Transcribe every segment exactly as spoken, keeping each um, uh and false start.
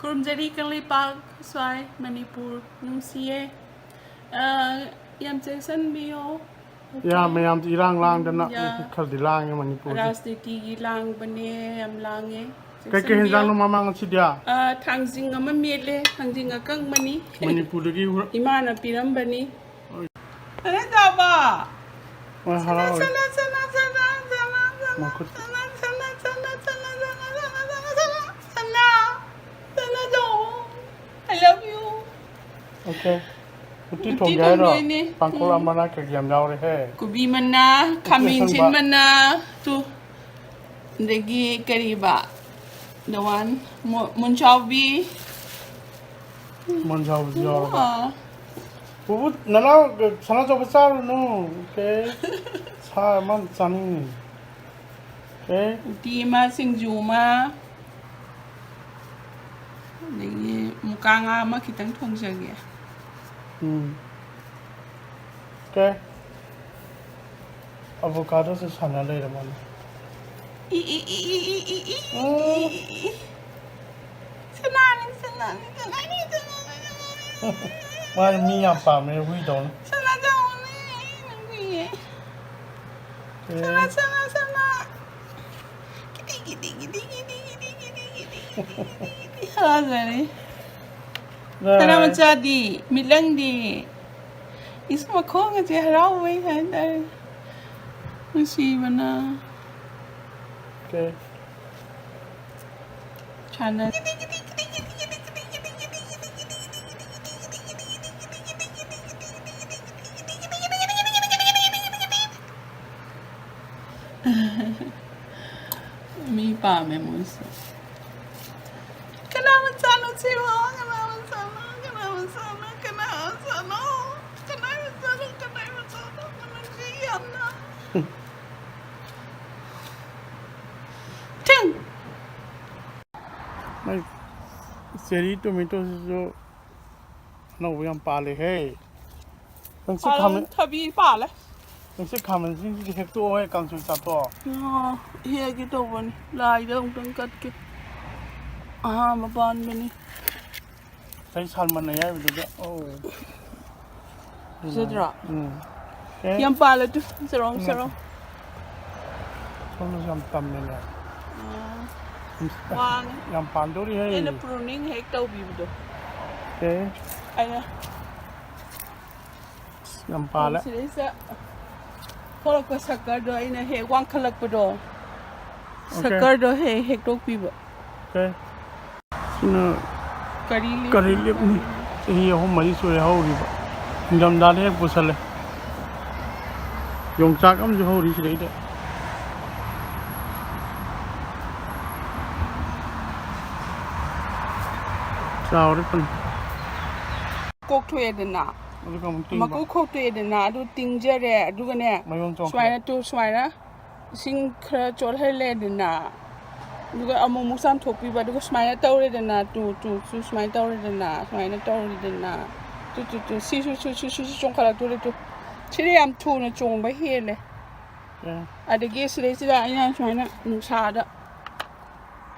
ꯈꯨꯔꯨꯝꯖꯔꯤ ꯀꯪꯂꯩꯄꯥꯛ ꯁ꯭ꯋꯥꯏ ꯃꯅꯤꯄꯨꯔ ꯅꯨꯡꯁꯤꯌꯦ꯫ ꯑ, ꯌꯥꯝ ꯆꯦꯛꯁꯤꯟꯕꯤꯌꯣ꯫ ꯌꯥꯝꯃꯦ, ꯌꯥꯝ ꯏꯔꯥꯡ ꯂꯥꯡꯗꯅ꯫ ꯌꯥ꯫ ꯈꯔꯗꯤ ꯂꯥꯡꯉꯦ ꯃꯅꯤꯄꯨꯔꯁꯦ꯫ ꯔꯥꯖꯅꯤꯇꯤꯒꯤ ꯂꯥꯡꯕꯅꯦ, ꯌꯥꯝ ꯂꯥꯡꯉꯦ꯫ ꯀꯩꯀꯩ ꯍꯦꯟꯖꯥꯡꯅꯣ ꯃꯃꯥ ꯉꯁꯤꯗꯤ? ꯑ, ꯊꯥꯡꯖꯤꯡ ꯑꯃ ꯃꯦꯠꯂꯦ, ꯊꯥꯡꯖꯤꯡ ꯑꯀꯪꯕꯅꯤ꯫ ꯃꯅꯤꯄꯨꯔꯗꯒꯤ ꯍꯨꯔ- ꯏꯃꯥꯅ ꯄꯤꯔꯝꯕꯅꯤ꯫ ꯑꯔꯦ ꯆꯥꯕ꯫ ꯍꯣꯏ, ꯍꯔꯥꯎꯋꯦ꯫ ꯆꯠꯂꯣ, ꯆꯠꯂꯣ, ꯆꯠꯂꯣ, ꯆꯠꯂꯣ, ꯆꯠꯂꯣ, ꯆꯠꯂꯣ, ꯃꯈꯨꯠ꯫ ꯆꯠꯂꯣ, ꯆꯠꯂꯣ, ꯆꯠꯂꯣ, ꯆꯠꯂꯣ, ꯆꯠꯂꯣ, ꯆꯠꯂꯣ, ꯆꯠꯂꯣ, ꯆꯠꯂꯣ, ꯆꯠꯂꯣ, ꯆꯠꯂꯣ, ꯆꯠꯂꯣ꯫ I love you꯫ Okay꯫ ꯎꯇꯤ ꯎꯇꯤ ꯊꯣꯡꯒꯦ ꯍꯥꯏꯔꯣ? ꯊꯣꯡꯗꯣꯏꯅꯦ꯫ ꯄꯥꯡꯈꯣꯛ ꯎꯝ꯫ ꯑꯃꯅ ꯀꯩꯀꯩ ꯌꯥꯝ ꯌꯥꯎꯔꯦꯍꯦ꯫ ꯀꯣꯕꯤ ꯃꯅꯥ, ꯈꯥꯃꯦꯟ ꯑꯁꯪꯕ꯫ ꯑꯁꯤꯟ ꯃꯅꯥ, ꯇꯨ꯫ ꯑꯗꯒꯤ ꯀꯔꯤꯕ? The one, ꯃꯨ-, ꯃꯨꯟꯆꯥꯎꯕꯤ꯫ ꯃꯣꯟꯖꯥꯎꯕꯁꯨ ꯌꯥꯎꯔꯕ? ꯑꯥ꯫ ꯄꯨꯄꯨ, ꯅꯅꯥꯎ ꯁꯅꯥꯆꯧꯕ ꯆꯥꯔꯨꯅꯨ꯫ Okay꯫ ꯁꯥ ꯑꯃ ꯆꯥꯅꯤꯡꯉꯤ꯫ Okay꯫ ꯎꯇꯤ ꯑꯃ, ꯁꯤꯡꯖꯨ ꯑꯃ, ꯑꯗꯒꯤ ꯃꯨꯀꯥ ꯉꯥ ꯑꯃ ꯈꯤꯇꯪ ꯊꯣꯡꯖꯒꯦ꯫ ꯎꯝ꯫ Okay꯫ Avocadoꯁꯦ ꯁꯥꯟꯅ ꯂꯩꯔꯝꯃꯅꯤ꯫ E, E, E, E, E, E, E, ꯎꯝ꯫ E, E, E. ꯁꯅꯥꯅꯤ, ꯁꯅꯥꯅꯤ, ꯁꯅꯥꯅꯤ, ꯁꯅꯥꯅꯤ, ꯁꯅꯥꯅꯤ꯫ ꯃꯥꯗꯤ ꯃꯤ ꯌꯥꯝ ꯄꯥꯝꯃꯦ, ꯍꯨꯏꯗꯧꯅ꯫ ꯁꯅꯥ ꯆꯥꯎꯕꯅꯦ, ꯅꯨꯡꯁꯤꯌꯦ꯫ ꯑꯦ꯫ ꯁꯅꯥ, ꯁꯅꯥ, ꯁꯅꯥ꯫ ꯀꯤꯗꯤ, ꯀꯤꯗꯤ, ꯀꯤꯗꯤ, ꯀꯤꯗꯤ, ꯀꯤꯗꯤ, ꯀꯤꯗꯤ, ꯀꯤꯗꯤ, ꯀꯤꯗꯤ, ꯀꯤꯗꯤ, ꯀꯤꯗꯤ, ꯀꯤꯗꯤ꯫ ꯁꯅꯥ ꯆꯥꯔꯦ꯫ ꯁꯅꯥ ꯃꯆꯥꯗꯤ, ꯃꯤꯠꯂꯪꯗꯤ꯫ ꯏꯁ, ꯃꯈꯣꯡ ꯑꯁꯦ ꯍꯔꯥꯎꯕꯩ ꯍꯥꯏꯇꯥꯔꯦ꯫ ꯅꯨꯡꯁꯤꯕꯅ꯫ Okay꯫ ꯁꯥꯟꯅ-, ꯃꯤ ꯄꯥꯝꯃꯦ ꯃꯣꯏꯁꯦ꯫ ꯀꯅꯥ ꯃꯆꯥꯅꯣ ꯁꯤꯕꯣ? ꯀꯅꯥ ꯃꯆꯥꯅꯣ? ꯀꯅꯥ ꯃꯆꯥꯅꯣ? ꯀꯅꯥ ꯃꯆꯥꯅꯣ? ꯀꯅꯥ ꯃꯆꯥꯅꯣ? ꯀꯅꯥ ꯃꯆꯥꯅꯣ? ꯅꯨꯡꯁꯤ ꯌꯥꯝꯅ꯫ ꯊꯤꯡ! ꯃꯣꯏ cherry tomatoꯁꯤꯁꯨ ꯑꯅꯧꯕ ꯌꯥꯝ ꯄꯥꯜꯂꯦꯍꯦ꯫ ꯅꯪꯁꯨ ꯈꯥꯃꯦꯟ, ꯊꯕꯤ ꯄꯥꯜꯂꯦ꯫ ꯅꯪꯁꯨ ꯈꯥꯃꯦꯟꯁꯤꯡꯁꯤꯗꯤ ꯍꯦꯛꯇꯣꯛꯑꯣꯍꯦ, ꯀꯥꯡꯁꯣꯏ ꯆꯥꯊꯣꯛꯑꯣ꯫ ꯑꯣ, ꯍꯦꯛꯒꯦ ꯇꯧꯕꯅꯤ꯫ ꯂꯥꯏꯗ ꯑꯃꯨꯛꯇꯪ ꯀꯠꯀꯦ꯫ ꯑꯍꯥꯟꯕ ꯄꯥꯟꯕꯅꯤ꯫ ꯉꯁꯥꯏ ꯁꯥꯜꯃꯟ ꯑꯌꯥꯏꯕꯗꯨꯗ꯫ ꯑꯧ꯫ ꯐꯖꯗ꯭ꯔꯣ? ꯎꯝ꯫ ꯑꯦ꯫ ꯌꯥꯝ ꯄꯥꯜꯂꯦ ꯇꯨ꯫ ꯆꯔꯣꯡ, ꯎꯝ꯫ ꯆꯔꯣꯡ꯫ ꯁꯣꯝꯗꯁꯨ ꯌꯥꯝ ꯇꯝꯃꯦꯅꯦ꯫ ꯑꯥ꯫ ꯎꯝ꯫ ꯋꯥꯡꯉꯦ꯫ ꯌꯥꯝ ꯄꯥꯟꯗꯧꯔꯤꯍꯦ꯫ ꯑꯩꯅ pruning ꯍꯦꯛ ꯇꯧꯕꯤꯕꯗꯣ꯫ ꯑꯦ꯫ ꯑꯩꯅ ꯌꯥꯝ ꯄꯥꯜꯂꯦ꯫ ꯁꯤꯗꯩꯁꯤꯗ ꯊꯣꯛꯂꯛꯄ ꯁꯛꯀꯔꯗꯣ ꯑꯩꯅ ꯍꯦꯛ ꯋꯥꯡꯈꯠꯂꯛꯄꯗꯣ, ꯑꯣꯀꯦ꯫ ꯁꯛꯀꯔꯗꯣ ꯍꯦꯛ ꯍꯦꯛꯇꯣꯛꯄꯤꯕ꯫ ꯑꯣꯀꯦ꯫ ꯁꯤꯅ ꯀꯔꯤ ꯂꯤꯞ? ꯀꯔꯤ ꯂꯤꯞꯅꯤ? ꯆꯍꯤ ꯑꯍꯨꯝ ꯃꯔꯤ ꯁꯨꯔꯦ ꯍꯧꯔꯤꯕ꯫ ꯅꯤꯡꯊꯝꯊꯥꯗ ꯍꯦꯛ ꯄꯨꯁꯜꯂꯦ꯫ ꯌꯣꯡꯆꯥꯛ ꯑꯃꯁꯨ ꯍꯧꯔꯤ ꯁꯤꯗꯩꯗ꯫ ꯆꯥꯎꯔꯦ ꯐꯅ꯫ ꯀꯣꯛꯊꯣꯛꯑꯦꯗꯅ꯫ ꯑꯗꯨꯒ ꯑꯃꯨꯛ ꯇꯤꯡꯕ꯫ ꯃꯀꯨ ꯈꯣꯛꯇꯣꯛꯑꯦꯗꯅ, ꯑꯗꯨ ꯇꯤꯡꯖꯔꯦ꯫ ꯑꯗꯨꯒꯅꯦ, ꯃꯌꯣꯟ ꯆꯣꯡꯈ꯭ꯔꯦ꯫ ꯁꯨꯃꯥꯏꯅ ꯇꯨ-, ꯁꯨꯃꯥꯏꯅ ꯏꯁꯤꯡ ꯈꯔ ꯆꯣꯠꯍꯜꯂꯦꯗꯅ, ꯑꯗꯨꯒ ꯑꯃꯨꯛ ꯑꯃꯨꯛ ꯆꯥꯝꯊꯣꯛꯄꯤꯕ, ꯑꯗꯨꯒ ꯁꯨꯃꯥꯏꯅ ꯇꯧꯔꯦꯗꯅ, ꯇꯨ, ꯇꯨ, ꯇꯨ, ꯁꯨꯃꯥꯏꯅ ꯇꯧꯔꯦꯗꯅ, ꯁꯨꯃꯥꯏꯅ ꯇꯧꯔꯦꯗꯅ, ꯇꯨ, ꯇꯨ, ꯇꯨ, ꯁꯤꯁꯨ, ꯁꯨ, ꯁꯨ, ꯁꯨ, ꯁꯨ ꯆꯣꯡꯈꯠꯂꯛꯇꯣꯔꯦ, ꯇꯨ꯫ ꯁꯤꯗꯤ ꯌꯥꯝ ꯊꯨꯅ ꯆꯣꯡꯕ ꯍꯦꯜꯂꯦ꯫ ꯑꯦ꯫ ꯑꯗꯒꯤ ꯁꯤꯗꯩꯁꯤꯗ ꯑꯩꯅ ꯁꯨꯃꯥꯏꯅ ꯅꯨꯡꯁꯥꯗ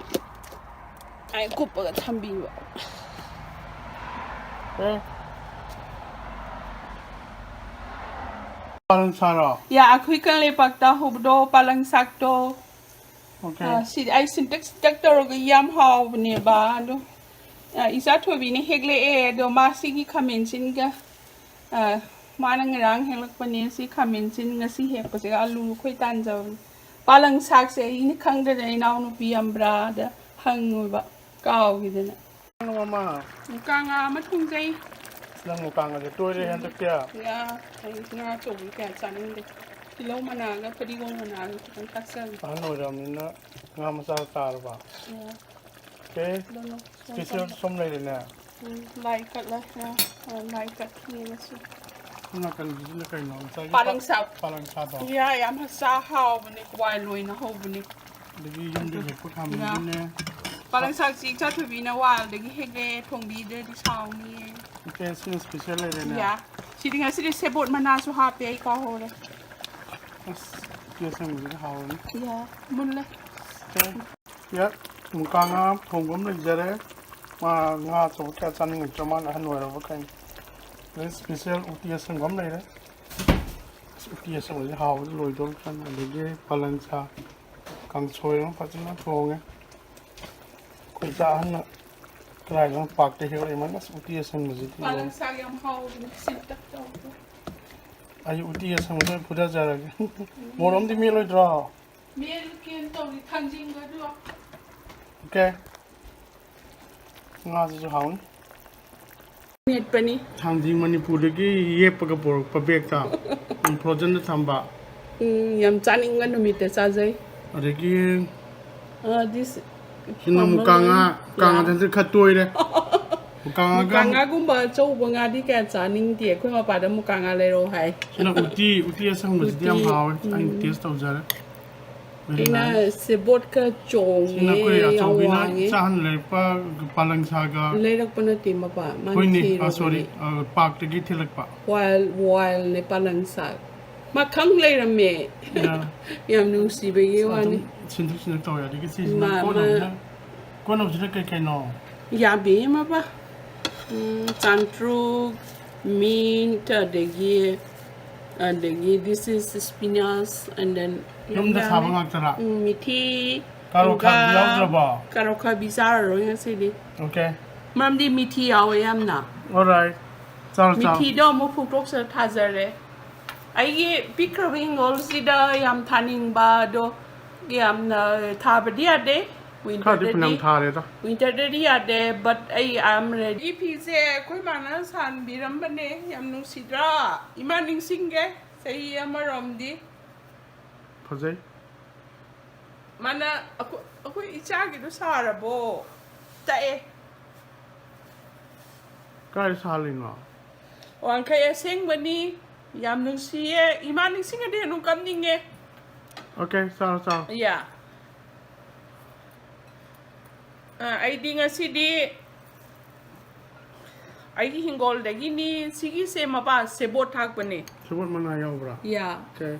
ꯑꯩ ꯀꯨꯞꯄꯒ ꯊꯝꯕꯤꯕ꯫ ꯑꯦ꯫ ꯄꯥꯂꯪ ꯁꯥꯔꯣ? ꯌꯥ, ꯑꯩꯈꯣꯏ ꯀꯪꯂꯩꯄꯥꯛꯇ ꯍꯧꯕꯗꯣ, ꯄꯥꯂꯪ ꯁꯥꯛꯇꯣ꯫ ꯑꯣꯀꯦ꯫ ꯑꯥ, ꯁꯤꯗꯤ ꯑꯩ ꯁꯤꯟꯇꯛ ꯁꯤꯟꯇꯛ ꯇꯧꯔꯒ ꯌꯥꯝ ꯍꯥꯎꯕꯅꯦꯕ꯫ ꯑꯗꯣ, ꯑꯥ, ꯏꯆꯥ ꯊꯣꯏꯕꯤꯅ ꯍꯦꯛꯂꯛꯑꯦ꯫ ꯑꯗꯣ ꯃꯥ ꯁꯤꯒꯤ ꯈꯥꯃꯦꯟꯁꯤꯟꯒ, ꯑꯥ, ꯃꯥꯅ ꯉꯔꯥꯡ ꯍꯦꯛꯂꯛꯄꯅꯦ꯫ ꯁꯤ ꯈꯥꯃꯦꯟꯁꯤꯟ ꯉꯁꯤ ꯍꯦꯛꯄꯁꯤꯒ ꯑꯂꯨ ꯑꯩꯈꯣꯏ ꯇꯥꯟꯖꯕꯅꯦ꯫ ꯄꯥꯂꯪ ꯁꯥꯛꯁꯦ ꯑꯩꯅ ꯈꯪꯗꯗꯅ ꯏꯅꯥꯎꯅꯨꯄꯤ ꯑꯝꯕ꯭ꯔꯥꯗ ꯍꯪꯉꯨꯕ, ꯀꯥꯎꯈꯤꯗꯅ꯫ ꯃꯃꯥ꯫ ꯃꯨꯀꯥ ꯉꯥ ꯑꯃ ꯊꯣꯡꯖꯩ꯫ ꯅꯪ ꯃꯨꯀꯥ ꯉꯥꯁꯦ ꯇꯣꯏꯔꯦ ꯍꯟꯗꯛꯇꯤ꯫ ꯌꯥ, ꯑꯩ ꯉꯥ ꯑꯆꯧꯕꯗꯤ ꯀꯌꯥ ꯆꯥꯅꯤꯡꯗꯦ꯫ ꯇꯤꯜꯍꯧ ꯃꯅꯥꯒ ꯐꯗꯤꯒꯣꯝ ꯃꯅꯥꯒ ꯈꯤꯇꯪ ꯊꯥꯛꯆꯜꯂꯦ꯫ ꯑꯍꯟ ꯑꯣꯏꯔꯕꯅꯤꯅ ꯉꯥ ꯃꯆꯥ ꯆꯥꯔꯕ? ꯌꯥ꯫ ꯑꯣꯀꯦ꯫ ꯑꯗꯨꯅ ꯏꯁꯄꯤꯁꯦꯜ ꯁꯣꯝ ꯂꯩꯔꯦꯅꯦ꯫ ꯎꯝ, ꯂꯥꯏ ꯀꯠꯂꯦ꯫ ꯑ, ꯑ, ꯂꯥꯏ ꯀꯠꯈꯤꯌꯦ ꯉꯁꯤ꯫ ꯁꯣꯝ ꯅꯥꯀꯟꯒꯤꯁꯤꯅ ꯀꯩꯅꯣ? ꯉꯁꯥꯏꯒꯤ ꯄꯥꯂꯪ ꯁꯥꯛ꯫ ꯄꯥꯂꯪ ꯁꯥꯗꯣ? ꯌꯥ, ꯌꯥꯝ ꯆꯥ ꯍꯥꯎꯕꯅꯦ, wild ꯑꯣꯏꯅ ꯍꯧꯕꯅꯦ꯫ ꯑꯗꯒꯤ ꯌꯨꯝꯗ ꯑꯗꯨ ꯍꯦꯛꯄ ꯈꯥꯃꯦꯟꯗꯨꯅꯦ꯫ ꯄꯥꯂꯪ ꯁꯥꯛꯁꯤ ꯏꯆꯥ ꯊꯣꯏꯕꯤꯅ wildꯗꯒꯤ ꯍꯦꯛꯂꯛꯑꯦ, ꯊꯣꯡꯕꯤꯗ꯭ꯔꯗꯤ ꯁꯥꯎꯅꯤꯌꯦ꯫ ꯏꯆꯦ, ꯁꯤꯅ ꯏꯁꯄꯤꯁꯦꯜ ꯂꯩꯔꯦꯅꯦ꯫ ꯌꯥ꯫ ꯁꯤꯗꯤ ꯉꯁꯤꯗꯤ ꯁꯦꯕꯣꯠ ꯃꯅꯥꯁꯨ ꯍꯥꯞꯄꯦ, ꯑꯩ ꯀꯥꯎꯍꯧꯔꯦ꯫ ꯑꯁ, ꯎꯇꯤ ꯑꯁꯪꯕꯁꯤꯗꯤ ꯍꯥꯎꯔꯅꯤ꯫ ꯌꯥ, ꯃꯨꯜꯂꯦ꯫ ꯏꯆꯦ, ꯌꯥ, ꯃꯨꯀꯥ ꯉꯥ ꯊꯣꯡꯕ ꯑꯃ ꯂꯩꯖꯔꯦ꯫ ꯃꯥ ꯉꯥ ꯑꯆꯧꯕ ꯀꯌꯥ ꯆꯥꯅꯤꯡꯉꯛꯇ꯭ꯔ ꯃꯥꯅ, ꯑꯍꯟ ꯑꯣꯏꯔꯕ ꯀꯩꯅꯣ꯫ ꯑꯗꯩ ꯏꯁꯄꯤꯁꯦꯜ ꯎꯇꯤ ꯑꯁꯪꯕ ꯑꯃ ꯂꯩꯔꯦ꯫ ꯑꯁ, ꯎꯇꯤ ꯑꯁꯪꯕꯁꯦ ꯍꯥꯎꯕꯗ ꯂꯣꯏꯗꯧꯔꯦ꯫ ꯑꯗꯒꯤ ꯄꯥꯂꯪ ꯁꯥ ꯀꯥꯡꯁꯣꯏ ꯑꯃ ꯐꯖꯅ ꯊꯣꯡꯉꯦ꯫ ꯑꯩꯈꯣꯏ ꯏꯆꯥ ꯑꯍꯟꯅ ꯀꯗꯥꯏꯗꯅꯣ ꯄꯥꯔꯛꯇ ꯍꯦꯛꯂꯛꯏ ꯃꯥꯅ, "ꯑꯁ, ꯎꯇꯤ ꯑꯁꯪꯕꯁꯤꯗꯤ ꯂꯣꯏꯔꯦ꯫" ꯄꯥꯂꯪ ꯁꯥꯛ ꯌꯥꯝ ꯍꯥꯎꯕꯅꯦ, ꯁꯤꯟꯇꯛ ꯇꯧꯔꯒ꯫ ꯑꯩ ꯎꯇꯤ ꯑꯁꯪꯕꯗ ꯑꯣꯏꯅ ꯐꯨꯊꯖꯔꯒꯦ꯫ ꯃꯣꯔꯣꯛ ꯑꯃꯗꯤ ꯃꯦꯠꯂꯣꯏꯗ꯭ꯔꯣ? ꯃꯦꯠꯀꯦꯅ ꯇꯧꯔꯤ, ꯊꯥꯡꯖꯤꯡꯒꯗꯣ꯫ ꯑꯣꯀꯦ꯫ ꯉꯥꯁꯤꯁꯨ ꯍꯥꯎꯅꯤ꯫ ꯃꯦꯠꯄꯅꯤ꯫ ꯊꯥꯡꯖꯤꯡ ꯃꯅꯤꯄꯨꯔꯗꯒꯤ ꯌꯦꯞꯄꯒ ꯄꯨꯔꯛꯄ ꯕꯦꯒꯇ꯫ ꯎꯝ, ꯐ꯭ꯔꯣꯖꯟꯗ ꯊꯝꯕ꯫ ꯎꯝ, ꯌꯥꯝ ꯆꯥꯅꯤꯡꯕ ꯅꯨꯃꯤꯠꯇ ꯆꯥꯖꯩ꯫ ꯑꯗꯒꯤ ꯑ, this ꯁꯤꯅ ꯑꯃꯨꯛ ꯀꯥꯡꯉꯥ, ꯀꯥꯡꯉꯥ ꯌꯥ꯫ ꯊꯥꯡꯖꯤꯡ ꯈꯔ ꯇꯣꯏꯔꯦ꯫ ꯃꯨꯀꯥ ꯉꯥꯒ ꯃꯨꯀꯥ ꯉꯥꯒꯨꯝꯕ ꯑꯆꯧꯕ ꯉꯥꯗꯤ ꯀꯌꯥ ꯆꯥꯅꯤꯡꯗꯦ꯫ ꯑꯩꯈꯣꯏ ꯃꯄꯥꯗ ꯃꯨꯀꯥ ꯉꯥ ꯂꯩꯔꯛꯑꯣ ꯍꯥꯏ꯫ ꯁꯤꯅ ꯎꯇꯤ, ꯎꯇꯤ ꯑꯁꯪꯕꯁꯤꯗꯤ ꯌꯥꯝ ꯎꯇꯤ, ꯍꯥꯎꯋꯦ꯫ ꯑꯩꯅ ꯎꯝ꯫ ꯇꯦꯁ ꯇꯧꯖꯔꯦ꯫ Very ꯑꯩꯅ nice꯫ ꯁꯦꯕꯣꯠꯀ ꯁꯤꯅ ꯑꯩꯈꯣꯏ ꯆꯣꯡꯉꯦ, ꯌꯥꯝ ꯑꯆꯧꯕꯤꯅ ꯋꯥꯡꯉꯦ꯫ ꯆꯥꯍꯟ ꯂꯩꯔꯛꯄ ꯄꯥꯂꯪ ꯁꯥꯒ꯫ ꯂꯩꯔꯛꯄ ꯅꯠꯇꯦ ꯃꯄꯥ, ꯃꯥꯅ ꯍꯣꯏꯅꯦ, ꯑ, ꯊꯤꯔꯨꯕꯅꯦ꯫ Sorry, ꯑ, ꯄꯥꯔꯛꯇꯒꯤ ꯊꯤꯜꯂꯛꯄ꯫ Wild, wildꯅꯦ ꯄꯥꯂꯪ ꯁꯥ꯫ ꯃꯥ ꯈꯪ ꯂꯩꯔꯝꯃꯦ꯫ ꯌꯥ꯫ ꯌꯥꯝ ꯅꯨꯡꯁꯤꯕꯒꯤ ꯋꯥꯅꯤ꯫ ꯑꯗꯨꯝ ꯁꯤꯟꯗꯣꯛ ꯁꯤꯟꯗꯣꯛ ꯇꯧꯋꯦ꯫ ꯑꯗꯒꯤ ꯁꯤꯁꯤꯅ ꯃꯥ, ꯀꯣꯟꯅꯕꯁꯤꯅ, ꯃꯥ꯫ ꯀꯣꯟꯅꯕꯁꯤꯅ ꯀꯩ ꯀꯩꯅꯣ? ꯌꯥꯕꯤ ꯃꯄꯥ꯫ ꯎꯝ, ꯆꯥꯟꯇ꯭ꯔꯨꯛ, mint, ꯑꯗꯒꯤ, ꯑꯗꯒꯤ this is spinach, and then ꯌꯨꯝꯗ ꯁꯥꯕ ꯉꯥꯛꯇꯔꯥ? ꯎꯝ, ꯃꯤꯊꯤ, ꯀꯥꯔꯣꯠ ꯑꯈꯥꯕꯤ ꯍꯪꯒꯥꯝ, ꯌꯥꯎꯗ꯭ꯔꯕꯣ? ꯀꯥꯔꯣꯠ ꯑꯈꯥꯕꯤ ꯆꯥꯔꯔꯣꯏ ꯉꯁꯤꯗꯤ꯫ Okay꯫ ꯃꯔꯝꯗꯤ ꯃꯤꯊꯤ ꯌꯥꯎꯋꯦ ꯌꯥꯝꯅ꯫ Alright꯫ ꯆꯥꯔꯣ, ꯆꯥꯔꯣ꯫ ꯃꯤꯊꯤꯗꯣ ꯑꯃꯨꯛ ꯐꯨꯛꯇꯣꯛꯆ ꯊꯥꯖꯔꯦ꯫ ꯑꯩꯒꯤ ꯄꯤꯛꯈ꯭ꯔꯕ ꯍꯤꯡꯒꯣꯜꯁꯤꯗ ꯌꯥꯝ ꯊꯥꯅꯤꯡꯕ ꯑꯗꯣ ꯌꯥꯝꯅ ꯊꯥꯕꯗꯤ ꯌꯥꯗꯦ꯫ ꯈꯔꯗꯤ ꯋꯤꯟꯇꯔꯗꯗꯤ, ꯐꯅꯌꯥꯝ ꯊꯥꯔꯦꯗ꯫ ꯋꯤꯟꯇꯔꯗꯗꯤ ꯌꯥꯗꯦ, but ꯑꯩ, I am ready꯫ ꯐꯤꯁꯦ ꯑꯩꯈꯣꯏ ꯃꯥꯅ ꯁꯥꯟꯕꯤꯔꯝꯕꯅꯦ, ꯌꯥꯝ ꯅꯨꯡꯁꯤꯗ꯭ꯔꯥ? ꯏꯃꯥ ꯅꯤꯡꯁꯤꯡꯒꯦ, ꯆꯍꯤ ꯑꯃꯔꯣꯝꯗꯤ꯫ ꯐꯖꯩ꯫ ꯃꯥꯅ ꯑꯩꯈꯣꯏ, ꯑꯩꯈꯣꯏ ꯏꯆꯥꯒꯤꯗꯣ ꯁꯥꯔꯕꯣ? ꯇꯛꯑꯦ꯫ ꯀꯥꯏ ꯁꯥꯍꯜꯂꯤꯅꯣ? ꯋꯥꯡꯈꯩ ꯑꯁꯦꯡꯕꯅꯤ꯫ ꯌꯥꯝ ꯅꯨꯡꯁꯤꯌꯦ꯫ ꯏꯃꯥ ꯅꯤꯡꯁꯤꯡꯉꯗꯤ ꯑꯗꯨꯝ ꯀꯞꯅꯤꯡꯉꯦ꯫ Okay, ꯆꯥꯔꯣ, ꯆꯥꯔꯣ꯫ ꯌꯥ꯫ ꯑ, ꯑꯩꯗꯤ ꯉꯁꯤꯗꯤ ꯑꯩꯒꯤ ꯍꯤꯡꯒꯣꯜꯗꯒꯤꯅꯤ꯫ ꯁꯤꯒꯤꯁꯦ ꯃꯄꯥ ꯁꯦꯕꯣꯠ ꯊꯥꯛꯄꯅꯦ꯫ ꯁꯦꯕꯣꯠ ꯃꯅꯥ ꯌꯥꯎꯕ꯭ꯔꯥ? ꯌꯥ꯫ Okay꯫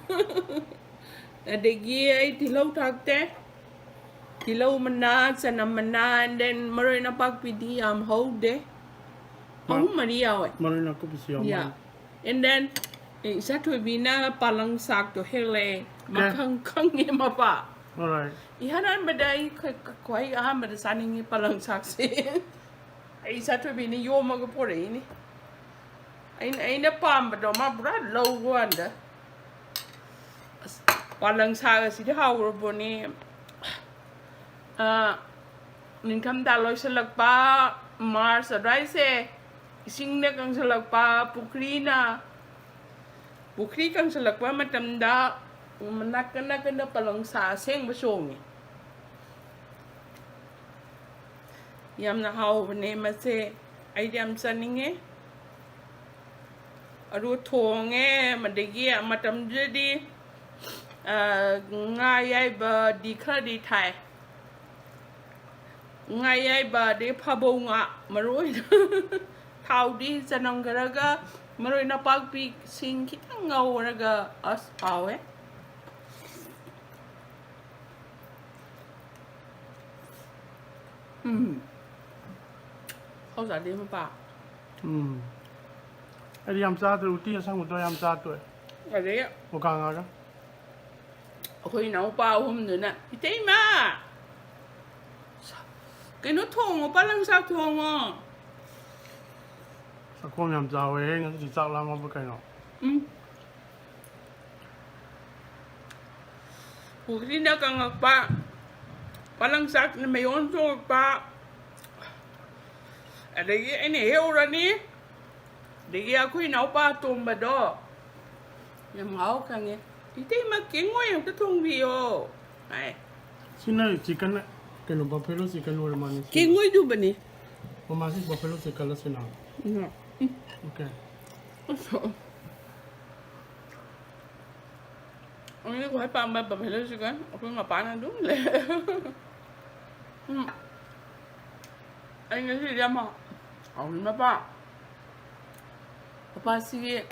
ꯑꯗꯒꯤ ꯑꯩ ꯇꯤꯜꯍꯧ ꯊꯥꯛꯇꯦ꯫ ꯇꯤꯜꯍꯧ ꯃꯅꯥ, ꯆꯅꯝ ꯃꯅꯥ, and then ꯃꯔꯣꯏ ꯅꯄꯥꯛꯄꯤꯗꯤ ꯌꯥꯝ ꯍꯧꯗꯦ꯫ ꯑꯍꯨꯝ ꯃꯔꯤ ꯌꯥꯎꯋꯦ꯫ ꯃꯔꯣꯏ ꯅꯥꯀꯨꯞꯄꯤꯁꯨ ꯌꯥꯎ ꯃꯥꯜꯂꯦ꯫ And then, ꯑꯦ, ꯏꯆꯥ ꯊꯣꯏꯕꯤꯅ ꯄꯥꯂꯪ ꯁꯥꯛꯇꯣ ꯍꯦꯛꯂꯛꯑꯦ꯫ ꯀꯦ꯫ ꯃꯈꯪ ꯈꯪꯉꯦ ꯃꯄꯥ꯫ Alright꯫ ꯏꯍꯥꯟ ꯍꯥꯟꯕꯗ ꯑꯩ ꯈ-, ꯈ-, ꯈ꯭ꯋꯥꯏ ꯑꯍꯥꯟꯕꯗ ꯆꯥꯅꯤꯡꯉꯤ ꯄꯥꯂꯪ ꯁꯥꯛꯁꯦ꯫ ꯑꯩ ꯏꯆꯥ ꯊꯣꯏꯕꯤꯅ ꯌꯣꯝꯃꯒ ꯄꯣꯔꯛꯏꯅꯤ꯫ ꯑꯩꯅ, ꯑꯩꯅ ꯄꯥꯝꯕꯗꯣ ꯃꯥ ꯄꯨꯔꯥ ꯂꯧꯕ ꯋꯥꯅꯤꯗ꯫ ꯑꯁ, ꯄꯥꯂꯪ ꯁꯥꯛ ꯑꯁꯤꯗꯤ ꯍꯥꯎꯈ꯭ꯔꯕꯣꯅꯦ꯫ ꯑ, ꯅꯤꯡꯊꯝꯊꯥ ꯂꯣꯏꯁꯤꯜꯂꯛꯄ, ꯃꯥꯔꯆ ꯑꯗꯨꯋꯥꯏꯁꯦ, ꯏꯁꯤꯡꯅ ꯀꯪꯁꯤꯜꯂꯛꯄ, ꯄꯨꯈ꯭ꯔꯤꯅ, ꯄꯨꯈ꯭ꯔꯤ ꯀꯪꯁꯤꯜꯂꯛꯄ ꯃꯇꯝꯗ ꯅꯥꯀꯟ ꯅꯥꯀꯟꯗ ꯄꯥꯂꯪ ꯁꯥꯛ ꯑꯁꯦꯡꯕ ꯆꯣꯡꯉꯤ꯫ ꯌꯥꯝꯅ ꯍꯥꯎꯕꯅꯦ ꯃꯁꯦ, ꯑꯩꯗꯤ ꯌꯥꯝ ꯆꯥꯅꯤꯡꯉꯦ꯫ ꯑꯗꯨꯒ ꯊꯣꯡꯉꯦ, ꯑꯗꯒꯤ ꯃꯇꯝꯗꯨꯗꯗꯤ, ꯑ, ꯉꯥ ꯑꯌꯥꯏꯕꯗꯤ ꯈꯔꯗꯤ ꯊꯥꯏ꯫ ꯉꯥ ꯑꯌꯥꯏꯕ, ꯑꯗꯩ ꯐꯥꯕꯧ ꯉꯥ, ꯃꯔꯨ ꯑꯣꯏꯅ꯫ ꯊꯥꯎꯗꯤ ꯆꯅꯝ ꯈꯔꯒ ꯃꯔꯣꯏ ꯅꯄꯥꯛꯄꯤ ꯁꯤꯡ ꯈꯤꯇꯪ ꯉꯧꯔꯒ, ꯑꯁ, ꯍꯥꯎꯋꯦ꯫ ꯎꯝ꯫ ꯍꯧꯖꯥꯗꯦ ꯃꯄꯥ꯫ ꯎꯝ꯫ ꯑꯩꯗꯤ ꯌꯥꯝ ꯆꯥꯗ꯭ꯔꯦ, ꯎꯇꯤ ꯑꯁꯪꯕꯗꯣ ꯌꯥꯝ ꯆꯥ ꯇꯣꯛꯑꯦ꯫ ꯑꯗꯩ ꯃꯨꯀꯥ ꯉꯥꯒ꯫ ꯑꯩꯈꯣꯏ ꯏꯅꯥꯎꯄꯥ ꯑꯍꯨꯝꯗꯨꯅ, "ꯏꯇꯩꯃ! ꯀꯩꯅꯣ ꯊꯣꯡꯉꯣ, ꯄꯥꯂꯪ ꯁꯥꯛ ꯊꯣꯡꯉꯣ!" ꯆꯥꯛꯈꯣꯝ ꯌꯥꯝ ꯆꯥꯎꯋꯦꯍꯦ, ꯉꯁꯤꯗꯤ ꯆꯥꯛ ꯂꯥꯝꯃꯕ ꯀꯩꯅꯣ? ꯎꯝ꯫ ꯄꯨꯈ꯭ꯔꯤꯅ ꯀꯪꯉꯛꯄ, ꯄꯥꯂꯪ ꯁꯥꯛꯅ ꯃꯌꯣꯟ ꯆꯣꯡꯉꯛꯄ, ꯑꯗꯒꯤ ꯑꯩꯅ ꯍꯦꯛꯎꯔꯅꯤ, ꯑꯗꯒꯤ ꯑꯩꯈꯣꯏ ꯏꯅꯥꯎꯄꯥ ꯑꯇꯣꯝꯕꯗꯣ ꯌꯥꯝ ꯍꯥꯎ ꯈꯪꯉꯦ, "ꯏꯇꯩꯃ, ꯀꯦꯡꯉꯣꯏ ꯑꯝꯇ ꯊꯣꯡꯕꯤꯌꯣ" ꯍꯥꯏ꯫ ꯁꯤꯅ chicken, ꯀꯩꯅꯣ, buffalo chicken ꯑꯣꯏꯔ ꯃꯥꯜꯂꯦ ꯁꯤ꯫ ꯀꯦꯡꯉꯣꯏꯗꯨꯕꯅꯤ꯫ ꯑꯣ, ꯃꯥꯁꯤ buffalo chicken ꯂ ꯁꯤꯅ? ꯎꯝ꯫ Okay꯫ ꯑꯁ꯫ ꯑꯩꯅ ꯈ꯭ꯋꯥꯏ ꯄꯥꯝꯕ buffalo chicken, ꯑꯩꯈꯣꯏ ꯃꯄꯥꯅ ꯑꯗꯨꯝ ꯂꯩ꯫ ꯎꯝ꯫ ꯑꯩ ꯉꯁꯤꯗꯤ ꯌꯥꯝ ꯍꯥꯎꯅꯤ, ꯃꯄꯥ꯫ ꯃꯄꯥꯁꯤꯒꯤ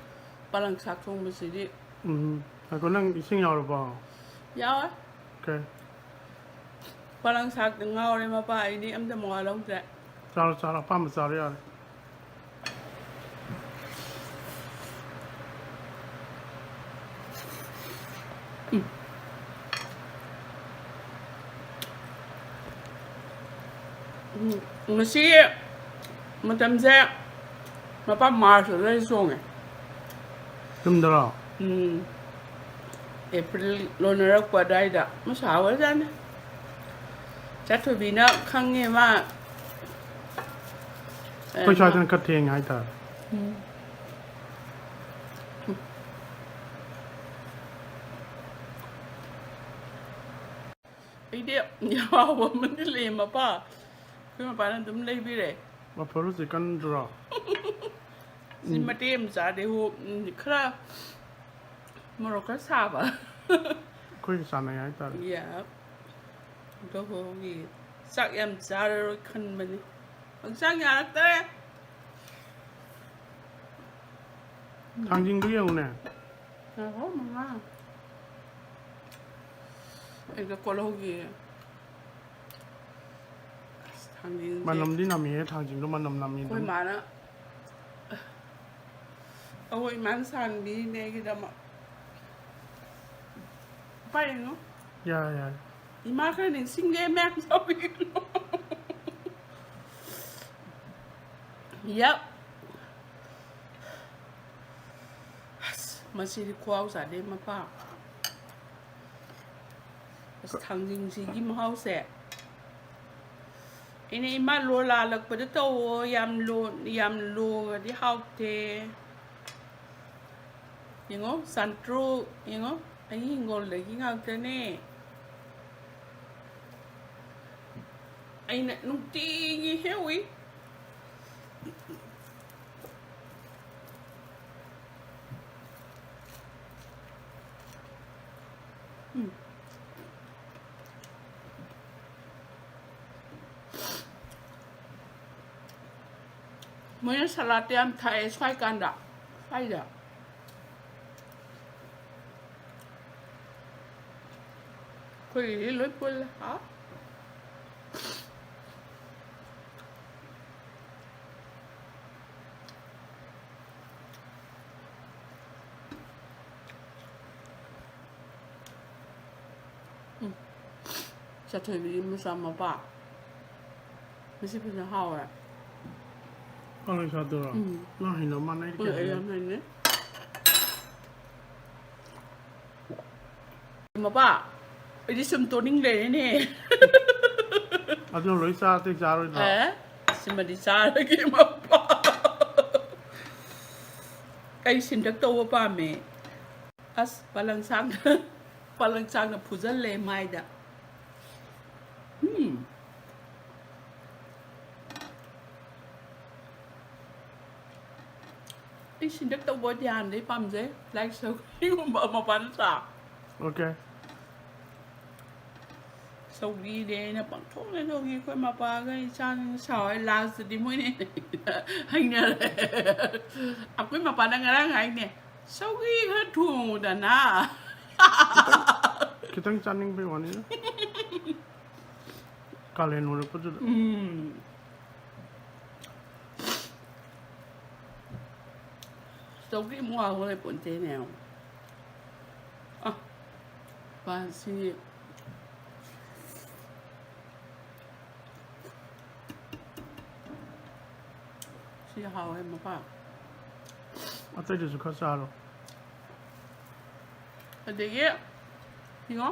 ꯄꯥꯂꯪ ꯁꯥꯛ ꯊꯣꯡꯕꯁꯤꯗꯤ꯫ ꯎꯝ꯫ ꯉꯥꯏꯈꯣ, ꯅꯪ ꯏꯁꯤꯡ ꯌꯥꯎꯔꯕꯣ? ꯌꯥꯎꯔꯦ꯫ Okay꯫ ꯄꯥꯂꯪ ꯁꯥꯛꯇ ꯉꯥꯎꯔꯦ ꯃꯄꯥ, ꯑꯩꯗꯤ ꯑꯝꯇ ꯃꯋꯥ ꯂꯧꯗ꯭ꯔꯦ꯫ ꯆꯥꯔꯣ, ꯆꯥꯔꯣ, ꯑꯄꯥꯝꯕ ꯆꯥꯔꯣ, ꯌꯥꯔꯦ꯫ ꯎꯝ꯫ ꯎꯝ, ꯉꯁꯤ ꯃꯇꯝꯁꯦ ꯃꯄꯥ ꯃꯥꯔꯁ ꯑꯗꯨꯋꯥꯏꯗ ꯆꯣꯡꯉꯦ꯫ ꯌꯨꯝꯗꯔꯣ? ꯎꯝ꯫ ꯑꯦꯄ꯭ꯔꯤꯜ ꯂꯣꯏꯅꯔꯛꯄ ꯑꯗꯨꯋꯥꯏꯗ ꯃꯁꯥ ꯑꯣꯏꯔꯖꯥꯠꯅꯤ꯫ ꯆꯥꯊꯣꯏꯕꯤꯅ ꯈꯪꯉꯦ ꯃꯥ꯫ ꯑꯩꯈꯣꯏ ꯁ꯭ꯋꯥꯏꯗꯅ ꯈꯔ ꯊꯦꯡꯉꯦ ꯍꯥꯏꯇꯥꯔꯦ꯫ ꯎꯝ꯫ ꯑꯩꯗꯤ ꯌꯥꯝ ꯍꯥꯎꯕ ꯑꯃꯗꯤ ꯂꯩꯌꯦ ꯃꯄꯥ꯫ ꯑꯩꯈꯣꯏ ꯃꯄꯥꯅ ꯑꯗꯨꯝ ꯂꯩꯕꯤꯔꯦ꯫ ꯕꯐꯦꯂꯣ ꯆꯤꯛꯀꯟꯗꯨꯔꯣ? ꯁꯤ ꯎꯝ꯫ ꯃꯇꯦꯛ ꯑꯃ ꯆꯥꯗꯦ ꯍꯣ, ꯎꯝ, ꯈꯔ ꯃꯣꯔꯣꯛ ꯈꯔ ꯁꯥꯕ꯫ ꯑꯩꯈꯣꯏꯒ ꯆꯥꯟꯅꯩ ꯍꯥꯏꯇꯥꯔꯦ꯫ ꯌꯥ꯫ ꯑꯗꯣ ꯍꯣꯒꯤ ꯆꯥꯛ ꯌꯥꯝ ꯆꯥꯔꯔꯣꯏ ꯈꯟꯕꯅꯤ꯫ ꯍꯛꯆꯥꯡ ꯌꯥꯔꯛꯇꯔꯦ꯫ ꯊꯥꯡꯖꯤꯡꯗꯨ ꯌꯦꯡꯉꯨꯅꯦ꯫ ꯉꯥꯏꯈꯣ, ꯃꯃꯥ꯫ ꯑꯩꯒ ꯀꯣꯜꯍꯧꯒꯦ꯫ ꯑꯁ, ꯊꯥꯡꯖꯤꯡꯁꯦ ꯃꯅꯝꯗꯤ ꯅꯝꯃꯤꯍꯦ, ꯊꯥꯡꯖꯤꯡꯗꯣ ꯃꯅꯝ ꯅꯝꯃꯤ ꯑꯩꯈꯣꯏ ꯑꯗꯨꯝ꯫ ꯃꯥꯅ, ꯑꯩꯈꯣꯏ ꯏꯃꯥꯅ ꯁꯥꯍꯟꯕꯤꯔꯤꯅꯦ ꯑꯩꯒꯤꯗꯃꯛ꯫ ꯄꯥꯏꯔꯅꯨ꯫ ꯌꯥꯔꯦ, ꯌꯥꯔꯦ꯫ ꯏꯃꯥ ꯈꯔ ꯅꯤꯡꯁꯤꯡꯒꯦ ꯃꯌꯥꯝ ꯇꯧꯕꯤꯒꯅꯨ꯫ ꯌꯞ꯫ ꯑꯁ, ꯃꯁꯤꯗꯤ ꯈꯨꯍꯥꯎ ꯆꯥꯗꯦ ꯃꯄꯥ꯫ ꯑꯁ, ꯊꯥꯡꯖꯤꯡꯁꯤꯒꯤ ꯃꯍꯥꯎꯁꯦ꯫ ꯑꯩꯅ, "ꯏꯃꯥ, ꯂꯣ ꯂꯥꯜꯂꯛꯄꯗ ꯇꯧꯋꯣ, ꯌꯥꯝ ꯂꯣ-, ꯌꯥꯝ ꯂꯣꯒꯗꯤ ꯍꯥꯎꯇꯦ"꯫ ꯌꯦꯡꯉꯣ, ꯆꯥꯟꯇ꯭ꯔꯨ, ꯌꯦꯡꯉꯣ, ꯑꯩꯒꯤ ꯍꯤꯡꯒꯣꯜꯗꯒꯤ ꯉꯥꯛꯇꯅꯦ꯫ ꯑꯩꯅ ꯅꯨꯡꯇꯤꯒꯤ ꯍꯦꯛꯎꯏ꯫ ꯎꯝ꯫ ꯃꯣꯏꯅ ꯁꯂꯥꯠꯇ ꯌꯥꯝ ꯊꯥꯛꯑꯦ ꯁ꯭ꯋꯥꯏ ꯀꯥꯟꯗ꯫ ꯁ꯭ꯋꯥꯏꯗ꯫ ꯑꯩꯈꯣꯏꯒꯤꯗꯤ ꯂꯣꯏ ꯄꯨꯜꯂꯦ꯫ ꯍꯥꯎ꯫ ꯆꯥꯊꯣꯏꯕꯤꯒꯤ ꯃꯆꯥ ꯃꯄꯥ꯫ ꯃꯁꯤ ꯐꯖꯅ ꯍꯥꯎꯋꯦ꯫ ꯀꯥꯂꯦꯟ ꯁꯥꯗꯨꯔꯣ? ꯎꯝ꯫ ꯅꯪ ꯍꯩꯅꯕ ꯃꯥꯟꯅꯩ ꯍꯣꯏ, ꯑꯩ ꯌꯥꯝ ꯍꯩꯅꯩ꯫ ꯃꯄꯥ, ꯑꯩꯗꯤ ꯁꯨꯝ ꯇꯣꯅꯤꯡ ꯂꯩꯔꯦꯅꯦ꯫ ꯑꯗꯨ ꯂꯣꯏ ꯆꯥꯔꯗꯤ ꯆꯥꯔꯣꯏꯗ꯭ꯔꯣ? ꯑꯦ, ꯁꯤꯃꯗꯤ ꯆꯥꯔꯒꯦ ꯃꯄꯥ꯫ ꯑꯩ ꯁꯤꯟꯇꯛ ꯇꯧꯕ ꯄꯥꯝꯃꯦ꯫ ꯑꯁ, ꯄꯥꯂꯪ ꯁꯥꯡꯅ, ꯄꯥꯂꯪ ꯁꯥꯡꯅ ꯐꯨꯖꯜꯂꯦ ꯃꯥꯏꯗ꯫ ꯎꯝ꯫ ꯑꯩ ꯁꯤꯟꯇꯛ ꯇꯧꯕ ꯙ꯭ꯌꯥꯟꯗꯩ ꯄꯥꯝꯖꯩ꯫ ꯂꯥꯏꯛ ꯁꯧꯒ꯭ꯔꯤꯒꯨꯝꯕ ꯃꯄꯥꯟ ꯆꯥ꯫ Okay꯫ ꯁꯧꯒ꯭ꯔꯤꯗꯤ ꯑꯩꯅ ꯄꯪꯊꯣꯡꯗ ꯊꯣꯡꯉꯤ꯫ ꯑꯩꯈꯣꯏ ꯃꯄꯥꯒ ꯏꯆꯥꯅ ꯁꯥꯎꯋꯦ꯫ ꯂꯥꯁꯇꯗꯤ ꯃꯣꯏꯅ ꯍꯩꯅꯔꯦ꯫ ꯑꯩꯈꯣꯏ ꯃꯄꯥꯅ ꯉꯔꯥꯡ ꯍꯥꯏꯅꯦ, "ꯁꯧꯒ꯭ꯔꯤ ꯈꯔ ꯊꯣꯡꯉꯨꯗꯅ"꯫ ꯈꯤꯇꯪ ꯆꯥꯅꯤꯡꯕꯩ ꯋꯥꯅꯤꯗ꯫ ꯀꯥꯂꯦꯟ ꯑꯣꯏꯔꯛꯄꯗꯨꯗ꯫ ꯎꯝ꯫ ꯁꯧꯒ꯭ꯔꯤ ꯑꯃꯨꯛ ꯍꯥꯎꯕ ꯂꯩꯄꯣꯟꯇꯦꯅꯦ꯫ ꯑ, ꯄꯥꯟꯁꯤ꯫ ꯁꯤ ꯍꯥꯎꯋꯦ ꯃꯄꯥ꯫ ꯑꯇꯩꯗꯨꯁꯨ ꯈꯔ ꯆꯥꯔꯣ꯫ ꯑꯗꯒꯤ ꯌꯦꯡꯉꯣ,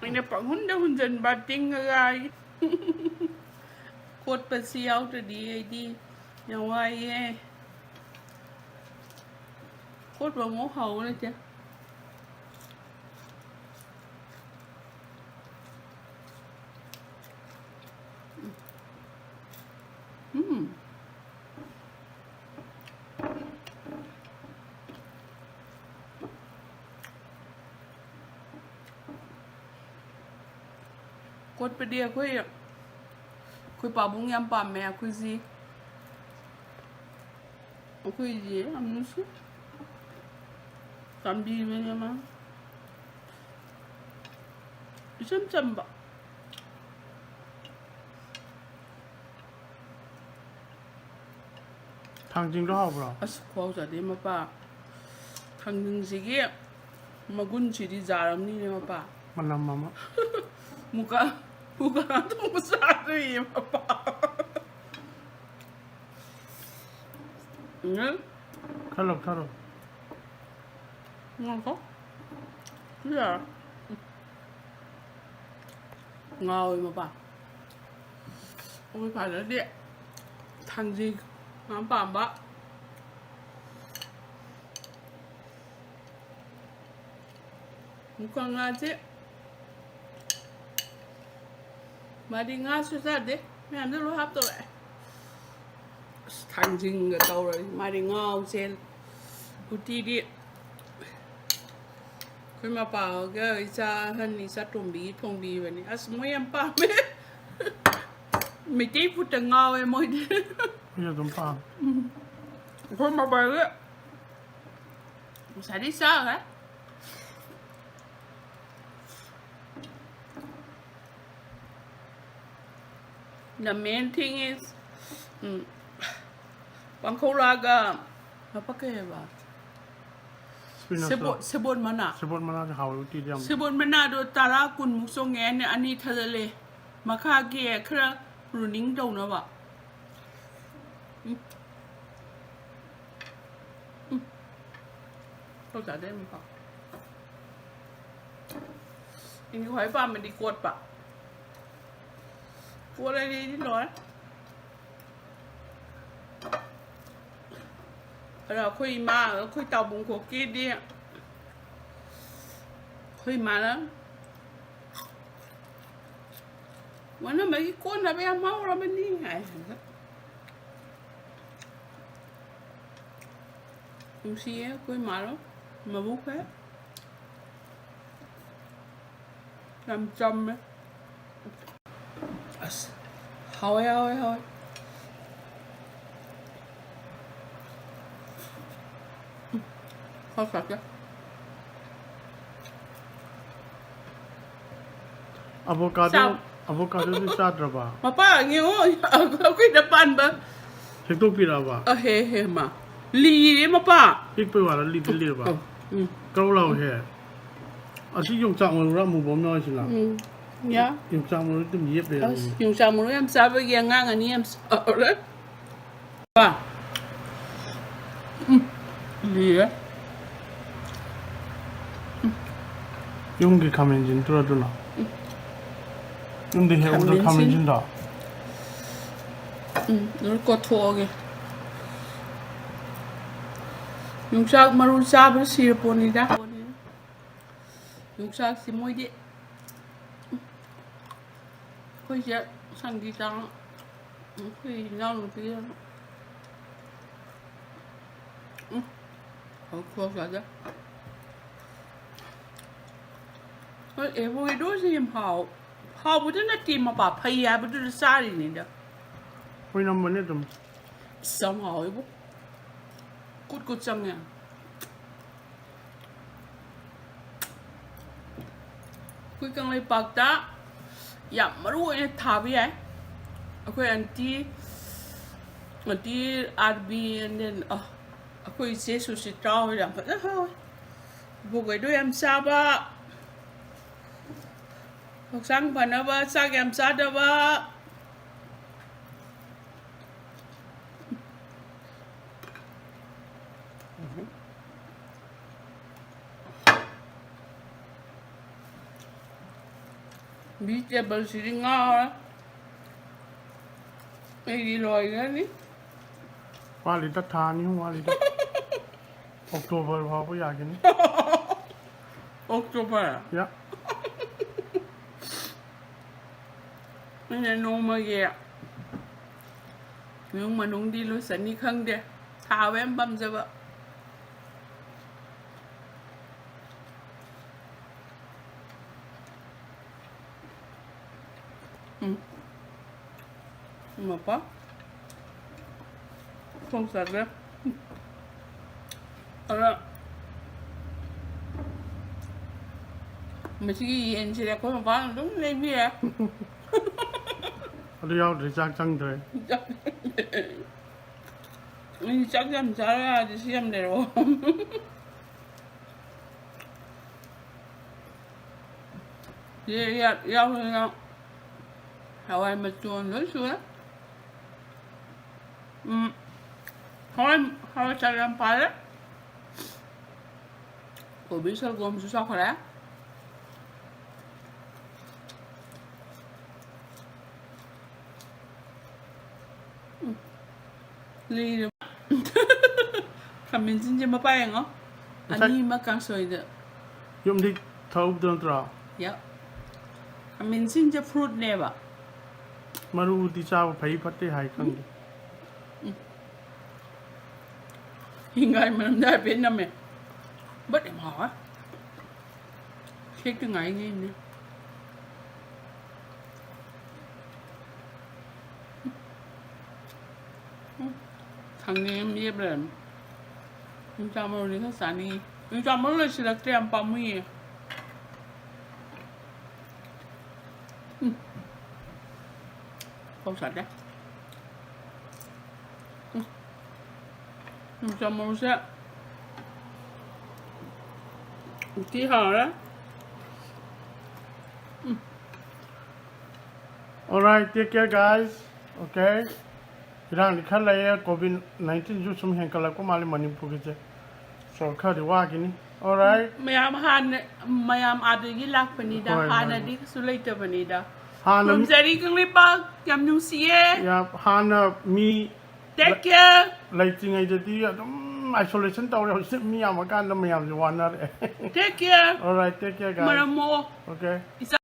ꯑꯩꯅ ꯄꯪꯍꯨꯟꯗ ꯍꯨꯟꯖꯟꯕ ꯇꯤꯡꯉꯒ꯫ ꯀꯣꯠꯄꯁꯤ ꯌꯥꯎꯗ꯭ꯔꯗꯤ ꯑꯩꯗꯤ ꯌꯥꯝ ꯋꯥꯏꯌꯦ꯫ ꯀꯣꯠꯄ ꯑꯃꯨꯛ ꯍꯥꯎꯕ ꯂꯩꯇꯦ꯫ ꯎꯝ꯫ ꯀꯣꯠꯄꯗꯤ ꯑꯩꯈꯣꯏ, ꯑꯩꯈꯣꯏ ꯄꯥꯕꯨꯡ ꯌꯥꯝ ꯄꯥꯝꯃꯦ ꯑꯩꯈꯣꯏꯁꯤ꯫ ꯑꯩꯈꯣꯏꯁꯤ ꯌꯥꯝ ꯅꯨꯡꯁꯤ꯫ ꯆꯥꯟꯕꯤꯕꯅꯦ ꯃꯥ꯫ ꯏꯆꯝ ꯆꯝꯕ꯫ ꯊꯥꯡꯖꯤꯡꯗꯣ ꯍꯥꯎꯕ꯭ꯔꯣ? ꯑꯁ, ꯈꯨꯍꯥꯎ ꯆꯥꯗꯦ ꯃꯄꯥ꯫ ꯊꯥꯡꯖꯤꯡꯁꯤꯒꯤ ꯃꯒꯨꯟꯁꯤꯗꯤ ꯖꯥꯔꯝꯅꯤꯅꯦ ꯃꯄꯥ꯫ ꯃꯅꯝ ꯑꯃ꯫ ꯃꯨꯀꯥ ꯃꯨꯀꯥ ꯊꯣꯡꯕ ꯆꯥꯗ꯭ꯔꯤꯌꯦ ꯃꯄꯥ꯫ ꯎꯝ꯫ ꯈꯔ ꯂꯧꯊꯔꯣ꯫ ꯉꯥꯏꯈꯣ꯫ ꯁꯤ ꯌꯥꯔꯦ꯫ ꯉꯥꯎꯋꯦ ꯃꯄꯥ꯫ ꯑꯩꯈꯣꯏ ꯐꯥꯗꯔꯗꯤ ꯊꯥꯡꯖꯤꯡ ꯌꯥꯝ ꯄꯥꯝꯕ꯫ ꯃꯨꯀꯥ ꯉꯥꯁꯦ ꯃꯥꯗꯤ ꯉꯥꯁꯨ ꯆꯥꯗꯦ꯫ ꯃꯌꯥꯝꯗ ꯂꯣꯏ ꯍꯥꯞꯇꯧꯔꯦ꯫ ꯑꯁ, ꯊꯥꯡꯖꯤꯡꯒ ꯇꯧꯔꯗꯤ ꯃꯥꯗꯤ ꯉꯥꯎ ꯆꯦꯜ꯫ ꯎꯇꯤꯗꯤ ꯑꯩꯈꯣꯏ ꯃꯄꯥꯒ ꯏꯆꯥ ꯑꯍꯟ ꯏꯆꯥ ꯇꯣꯝꯕꯤꯒꯤ ꯊꯣꯡꯕꯤꯕꯅꯤ꯫ ꯑꯁ, ꯃꯣꯏ ꯌꯥꯝ ꯄꯥꯝꯃꯦ꯫ ꯃꯩꯇꯩ ꯐꯨꯠꯇ ꯉꯥꯎꯋꯦ ꯃꯣꯏꯗꯤ꯫ ꯑꯩꯁꯨ ꯑꯗꯨꯝ ꯄꯥꯝꯃꯦ꯫ ꯑꯩꯈꯣꯏ ꯃꯄꯥꯒꯤ ꯉꯁꯥꯏꯗꯩ ꯆꯥꯈ꯭ꯔꯦ꯫ The main thing is, ꯎꯝ, ꯄꯥꯡꯈꯧꯂꯥꯒ ꯃꯄꯥ ꯀꯩ ꯍꯥꯏꯕ? Spinach ꯁꯦꯕꯣꯠ, ꯁꯦꯕꯣꯠ ꯃꯅꯥ꯫ ꯁꯦꯕꯣꯠ ꯃꯅꯥꯁꯦ ꯍꯥꯎꯋꯦ ꯎꯇꯤꯗꯤ ꯌꯥꯝ꯫ ꯁꯦꯕꯣꯠ ꯃꯅꯥꯗꯣ ꯇꯔꯥ ꯀꯨꯟꯃꯨꯛ ꯆꯣꯡꯉꯦ꯫ ꯑꯩꯅ ꯑꯅꯤ ꯊꯥꯗꯠꯂꯦ꯫ ꯃꯈꯥꯒꯤ ꯈꯔ pruning ꯇꯧꯅꯕ꯫ ꯎꯝ꯫ ꯎꯝ꯫ ꯈꯣꯏ ꯆꯥꯗꯦ ꯑꯃꯨꯛꯐꯥꯎ꯫ ꯑꯩꯅ ꯈ꯭ꯋꯥꯏ ꯄꯥꯝꯕꯗꯤ ꯀꯣꯠꯄ꯫ ꯀꯣꯠꯂꯗꯤ ꯑꯩꯗꯤ ꯂꯣꯏꯔꯦ꯫ ꯑꯗꯣ ꯑꯩꯈꯣꯏ ꯏꯃꯥ, ꯑꯩꯈꯣꯏ ꯇꯥꯎꯕꯨꯡ ꯈꯣꯛꯀꯤꯗꯤ ꯑꯩꯈꯣꯏ ꯏꯃꯥꯅ ꯃꯅꯝ ꯑꯩꯒꯤ ꯀꯣꯟꯅꯕ ꯌꯥꯝ ꯍꯧꯔꯕꯅꯤ ꯍꯥꯏ꯫ ꯅꯨꯡꯁꯤꯌꯦ ꯑꯩꯈꯣꯏ ꯃꯥꯗꯣ, ꯃꯕꯨꯛ ꯐꯩ꯫ ꯌꯥꯝ ꯆꯝꯃꯦ꯫ ꯑꯁ, ꯍꯥꯎꯋꯦ, ꯍꯥꯎꯋꯦ, ꯍꯥꯎꯋꯦ꯫ ꯎꯝ, ꯈꯔ ꯈꯛꯀꯦ꯫ Avocado, ꯆꯥꯎ꯫ Avocadoꯗꯤ ꯆꯥꯗ꯭ꯔꯕ? ꯃꯄꯥ, ꯌꯦꯡꯉꯣ, ꯑꯩꯈꯣꯏꯗ ꯄꯥꯟꯕ꯫ ꯍꯦꯛꯇꯣꯛꯄꯤꯔꯛꯑꯕ? ꯑꯍꯦ, ꯍꯦ, ꯃꯥ꯫ ꯂꯤꯔꯦ, ꯃꯄꯥ꯫ ꯄꯤꯛꯄꯩ ꯋꯥꯔ ꯂꯤꯗꯤ ꯂꯤꯔꯕ? ꯑꯧ, ꯎꯝ꯫ ꯀꯔꯧ ꯂꯥꯎꯍꯦ꯫ ꯑꯁꯤ ꯌꯣꯡꯆꯥꯛ ꯃꯔꯨꯔ ꯑꯃꯨꯕ ꯑꯃ ꯌꯥꯎꯔꯤꯁꯤꯅ? ꯎꯝ, ꯌꯥ꯫ ꯌꯣꯡꯆꯥꯛ ꯃꯔꯨ ꯑꯗꯨꯝ ꯌꯦꯞ ꯂꯩꯔꯝꯃꯤ꯫ ꯑꯁ, ꯌꯣꯡꯆꯥꯛ ꯃꯔꯨ ꯌꯥꯝ ꯆꯥꯕꯒꯤ ꯑꯉꯥꯡ ꯑꯅꯤ ꯌꯥꯝ ꯆꯥꯎꯔꯦ꯫ ꯄꯥ꯫ ꯎꯝ, ꯂꯤꯔꯦ꯫ ꯌꯨꯝꯒꯤ ꯈꯥꯃꯦꯟꯁꯤꯟꯗꯨꯔ ꯑꯗꯨꯅ? ꯎꯝ꯫ ꯌꯨꯝꯗ ꯍꯦꯛꯎꯗ꯭ꯔꯣ ꯈꯥꯃꯦꯟꯁꯤꯟ꯫ ꯈꯥꯃꯦꯟꯁꯤꯟꯗꯣ? ꯎꯝ, ꯑꯗꯨ ꯀꯣꯠꯊꯣꯛꯑꯒꯦ꯫ ꯌꯣꯡꯆꯥꯛ ꯃꯔꯨ ꯆꯥꯕꯗ ꯁꯤꯔ ꯄꯣꯠꯅꯤꯗ꯫ ꯌꯣꯡꯆꯥꯛꯁꯤ ꯃꯣꯏꯗꯤ, ꯑꯩꯈꯣꯏꯁꯦ ꯁꯟꯒꯤ ꯆꯥꯡ, ꯑꯩꯈꯣꯏ ꯏꯅꯥꯎꯅꯨꯄꯤ, ꯎꯝ, ꯍꯧꯖꯤꯛ ꯈꯨꯕꯥꯛ ꯆꯥꯗꯦ꯫ ꯍꯣꯏ, ꯑꯦꯚꯣꯀꯦꯗꯣꯁꯤ ꯌꯥꯝ ꯍꯥꯎ-, ꯍꯥꯎꯕꯗꯤ ꯅꯠꯇꯦ, ꯃꯄꯥ ꯐꯩ ꯍꯥꯏꯕꯗꯨꯗ ꯆꯥꯔꯤꯅꯤꯗ꯫ ꯑꯣꯏꯔꯝꯕꯅꯤ ꯑꯗꯨꯝ꯫ ꯑꯁ, ꯌꯥꯝ ꯍꯥꯎꯋꯦꯕꯣ꯫ ꯀꯨꯠ ꯀꯨꯠ ꯆꯪꯉꯦ꯫ ꯑꯩꯈꯣꯏ ꯀꯪꯂꯩꯄꯥꯛꯇ ꯌꯥꯝ ꯃꯔꯨ ꯑꯣꯏꯅ ꯊꯥꯕ ꯌꯥꯏ꯫ ꯑꯩꯈꯣꯏ aunty, aunty Arabi, and then, ꯑ, ꯑꯩꯈꯣꯏ ꯏꯆꯦ ꯁꯨꯁꯤꯇ꯭ꯔꯥ ꯍꯣꯏ ꯌꯥꯝ ꯐꯖꯅ ꯍꯧꯋꯦ꯫ ꯏꯕꯣꯛꯈꯩꯗꯣ ꯌꯥꯝ ꯆꯥꯕ, ꯍꯛꯆꯥꯡ ꯐꯅꯕ, ꯆꯥꯛ ꯌꯥꯝ ꯆꯥꯗꯕ꯫ ꯚꯤꯖꯤꯇꯦꯕꯜꯁꯤꯗꯤ ꯉꯥꯎꯔꯦ꯫ ꯑꯩꯗꯤ ꯂꯣꯏꯈ꯭ꯔꯅꯤ꯫ ꯋꯥꯠꯂꯤꯗ, ꯊꯥ ꯑꯅꯤ ꯑꯍꯨꯝ ꯋꯥꯠꯂꯤꯗ꯫ ꯑꯣꯛꯇꯣꯕꯔ ꯐꯥꯎꯕ ꯌꯥꯒꯤꯅꯤ꯫ ꯑꯣꯛꯇꯣꯕꯔ? ꯌꯥ꯫ ꯑꯩꯅ ꯅꯣꯡꯃꯒꯤ ꯏꯃꯨꯡ ꯃꯅꯨꯡꯗꯤ ꯂꯣꯏꯁꯟꯅꯤ ꯈꯪꯗꯦ꯫ ꯊꯥꯕ ꯌꯥꯝ ꯄꯥꯝꯖꯕ꯫ ꯎꯝ꯫ ꯃꯄꯥ꯫ ꯈꯣꯡ ꯆꯥꯗ꯭ꯔꯦ꯫ ꯑꯗ ꯃꯁꯤꯒꯤ ꯌꯦꯟꯁꯤꯗꯤ ꯑꯩꯈꯣꯏ ꯃꯄꯥꯅ ꯑꯗꯨꯝ ꯂꯩꯕꯤꯔꯦ꯫ ꯑꯗꯨ ꯌꯥꯎꯗ꯭ꯔꯗꯤ ꯆꯥꯛ ꯆꯪꯗ꯭ꯔꯦ꯫ ꯑꯩ ꯆꯥꯛ ꯌꯥꯝ ꯆꯥꯔꯣꯏ ꯍꯥꯏꯔꯗꯤ ꯁꯤ ꯌꯥꯝ ꯂꯩꯔꯛꯑꯣ꯫ ꯌꯥꯎꯗꯅ ꯍꯋꯥꯏ ꯃꯆꯣꯟ ꯂꯣꯏ ꯁꯨꯔꯦ꯫ ꯎꯝ, ꯍꯋꯥꯏ, ꯍꯋꯥꯏ ꯆꯥꯛ ꯌꯥꯝ ꯄꯥꯜꯂꯦ꯫ ꯀꯣꯕꯤ ꯁꯜꯒꯣꯝꯁꯨ ꯆꯥꯎꯈꯠꯂꯦ꯫ ꯎꯝ꯫ ꯂꯤꯔꯦ꯫ ꯈꯥꯃꯦꯟꯁꯤꯟꯁꯦ ꯃꯄꯥ ꯌꯦꯡꯉꯣ꯫ ꯉꯁꯥꯏ ꯑꯅꯤꯃꯛ ꯀꯥꯡꯁꯣꯏꯗ꯫ ꯌꯨꯝꯗꯤ ꯊꯧꯕꯗꯣ ꯅꯠꯇ꯭ꯔꯣ? ꯌꯥ꯫ ꯈꯥꯃꯦꯟꯁꯤꯟꯁꯦ fruitꯅꯦꯕ꯫ ꯃꯔꯨꯗꯤ ꯆꯥꯕ ꯐꯩ ꯐꯠꯇꯦ ꯍꯥꯏ ꯈꯪꯗꯦ꯫ ꯎꯝ꯫ ꯍꯤꯡꯒꯥꯏ ꯃꯅꯝꯗ ꯍꯥꯏꯐꯦꯠ ꯅꯝꯃꯦ꯫ But ꯌꯥꯝ ꯍꯥꯎꯋꯦ꯫ ꯍꯦꯛꯇ ꯉꯥꯏꯉꯩꯅꯦ꯫ ꯎꯝ, ꯊꯥꯡꯖꯤꯡ ꯑꯃ ꯃꯦꯠ ꯂꯩꯔꯝꯃꯦ꯫ ꯌꯣꯡꯆꯥꯛ ꯃꯔꯨꯗꯤ ꯈꯔ ꯆꯥꯅꯤꯡꯉꯤ꯫ ꯌꯣꯡꯆꯥꯛ ꯃꯔꯨ ꯂꯣꯏꯁꯤꯜꯂꯛꯇ꯭ꯔꯦ, ꯌꯥꯝ ꯄꯥꯝꯃꯨꯏꯌꯦ꯫ ꯎꯝ꯫ ꯄꯥꯎ ꯆꯥꯗꯦ꯫ ꯎꯝ꯫ ꯌꯣꯡꯆꯥꯛ ꯃꯔꯨꯁꯦ ꯎꯇꯤ ꯍꯥꯎꯔꯦ꯫ ꯎꯝ꯫ Alright, take care, guys. Okay. ꯏꯔꯥꯡꯗꯤ ꯈꯔ ꯂꯩꯌꯦ, COVID nineteenꯁꯨ ꯁꯨꯝ ꯍꯦꯟꯒꯠꯂꯛꯄ ꯃꯥꯜꯂꯤ ꯃꯅꯤꯄꯨꯔꯒꯤꯁꯦ꯫ So, ꯈꯔꯗꯤ ꯋꯥꯈꯤꯅꯤ꯫ Alright. ꯃꯌꯥꯝ ꯍꯥꯟꯅ, ꯃꯌꯥꯝ ꯑꯥꯗꯒꯤ ꯂꯥꯛꯄꯅꯤꯗ, ꯍꯣꯏ, ꯍꯣꯏ, ꯍꯥꯟꯅꯗꯤ ꯍꯣꯏ꯫ ꯀꯩꯁꯨ ꯂꯩꯇꯕꯅꯤꯗ꯫ ꯍꯥꯟꯅ ꯈꯨꯔꯨꯝꯖꯔꯤ ꯀꯪꯂꯩꯄꯥꯛ, ꯌꯥꯝ ꯅꯨꯡꯁꯤꯌꯦ꯫ ꯌꯥꯝ, ꯍꯥꯟꯅ ꯃꯤ Take care. ꯂꯩꯇ꯭ꯔꯤꯉꯩꯗꯗꯤ ꯑꯗꯨꯝ isolation ꯇꯧꯔꯦ, ꯍꯧꯖꯤꯛ ꯃꯤ ꯌꯥꯝꯃꯀꯥꯟꯗ ꯃꯌꯥꯝꯁꯦ ꯋꯥꯅꯔꯦ꯫ Take care. Alright, take care, guys. ꯃꯔꯝ ꯃꯣꯛꯑꯣ꯫ Okay. ꯏꯆꯥ